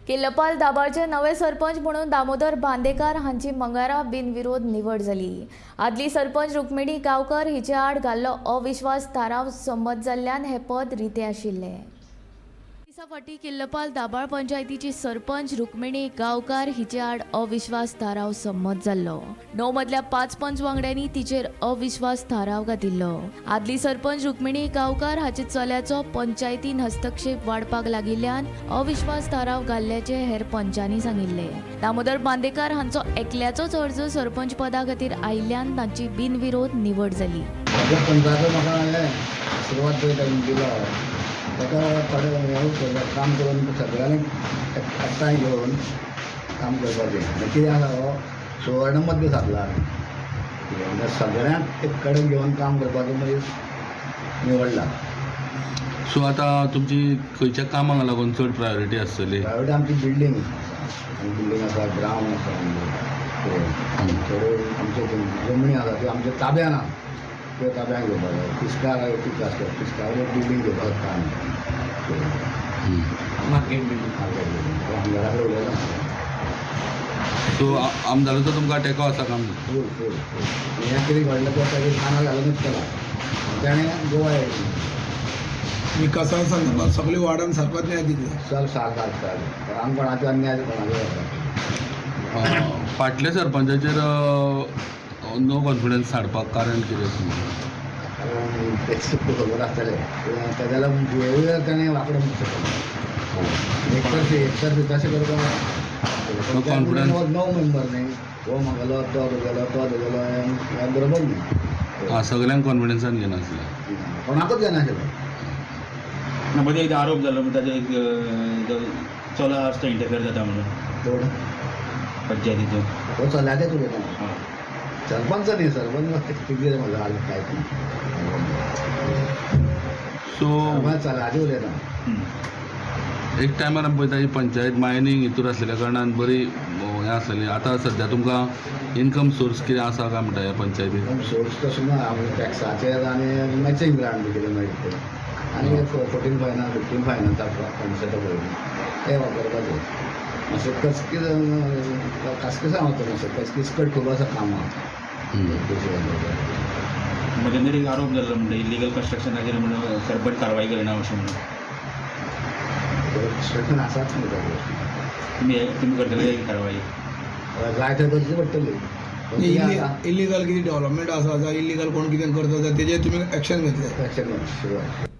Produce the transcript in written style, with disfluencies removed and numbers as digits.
किल्लपाल दाबाळचे नवे सरपंच म्हणून दामोदर बांदेकार हांची मंगळारा बिनविरोध निवड जाली. आदली सरपंच रुक्मिणी गांवकर हिचे आड घाल्लो अविश्वास थाराव संमत जाल्ल्यान हें पद रितें आशिल्लें. दिसा फाटीं किल्लपाल दाबाळ पंचायतीची सरपंच रुक्मिणी गांवकार हिचे आड अविश्वास थाराव संमत जाल्लो. 9 मदल्या 5 पंच वांगड्यांनी तिचेर अविश्वास थाराव घातिल्लो. आदली सरपंच रुक्मिणी गांवकार हाचे चल्याचो पंचायतीन हस्तक्षेप वाडपाक लागिल्ल्यान अविश्वास थाराव घाल्ल्याचें हेर पंचांनी सांगिल्लें. दामोदर बांदेकार हांचो एकल्याचोच अर्ज सरपंच पदा खातीर आयिल्ल्यान तांची बिनविरोध निवड जाली. आपल्या पंचाचो म्हाका हें आशिर्वाद पळय ताणें दिलो, ताका थोडें हें करपाक काम करून सगळ्यांनी एकठांय घेवन काम करपाचें. आनी कितें आसा, हो सुवर्ण मध्य सादला आमी कितें म्हणजे सगळ्यांक एक कडेन घेवन काम करपाचो मनीस निवडला. सो आतां तुमची खंयच्या कामाक लागून चड प्रायोरिटी आसतली? प्रायवेट आमची बिल्डींग आसा, बिल्डींग आसा, ग्रावंड आसा आमचें, थोड्यो आमच्यो जमनी आसा त्यो आमच्या ताब्यान आसा, त्यो ताब्यान घेवपाक जाय. पिस्कार कितें आसता, पिस्कार बिल्डींग घेवपाक शकता आमी. Market building. मार्केट बिल्डींग आमदारा कडेन उलयलां. सो आमदाराचो तुमकां तेंको आसा काम? फूल फूल फूल. हें कितें घडलें पळय, ताजेर कानार घालूनच केलां तेणें. गोवा विकासा संदर्भात सगळे वार्डान सारकोच न्याय दितले. चल साथ घालता आमी, कोणाचो अन्याय कोणाचो जाता. फाटल्या सरपंचाचेर नो कॉन्फिडन्स हाडपाक कारण कितें तुमचें? कारण तेच खबर आसतलें. ताका लागून बिहेवियर ताणें वांकडो म्हणूंक शकता. एकतर्फी एकतर्फी तशें करपाक No confidence. णव मेंबर न्ही, हो म्हागेलो, तो तुगेलो, तो तुगेलो, हें बरोबर न्ही. आं, सगल्यांक कॉन्फिडन्सान घेनासलें. कोणाकूच घेनाशिल्लो. ना, मदीं एकदां आरोप जालो म्हण ताजो एक जो चलो आसता इंटरफेर जाता म्हणून. कोण? पंचायतीचो. हो चल्याचेच उलयता. हय. सरपंच न्ही, सरपंच कितें म्हजो हाल कांयच ना. सो सरपंच चल्याचें उलयता. एक टायमार आमी पळयता, ही पंचायत मायनींग हितूर आसलेल्या कारणान बरी हें आसलेली. आतां सद्या तुमकां इनकम सोर्स कितें आसा काय म्हणटा ह्या पंचायतीन? इन्कम सोर्स तसो ना, आमी टॅक्साचेर आनी मॅचिंग ग्रांट बी कितें मेळटा तें आनी 14 फायनान्स, 15 फायनान्स फंड सेटअप करून ते वापरपाचे. मातशें कचकीच कासकिसां वता, मातशें किचकट खूब आसा कामां. मध्यंतरी एक आरोप जाल्लो म्हणटा इलिगल कन्स्ट्रक्शनाचेर म्हणून सरपंच कारवाय करिना अशें म्हणून. कन्स्ट्रक्शन आसाच न्ही ताजेर. तुमी करतले कारवाय? जाय थंय करची पडटली. पण कितें आसा, इलिगल कितें डेव्हलपमेंट आसा जावं इलिगल कोण कितें करता जाल्यार तेजेर तुमी एक्शन घेतले? Action sure.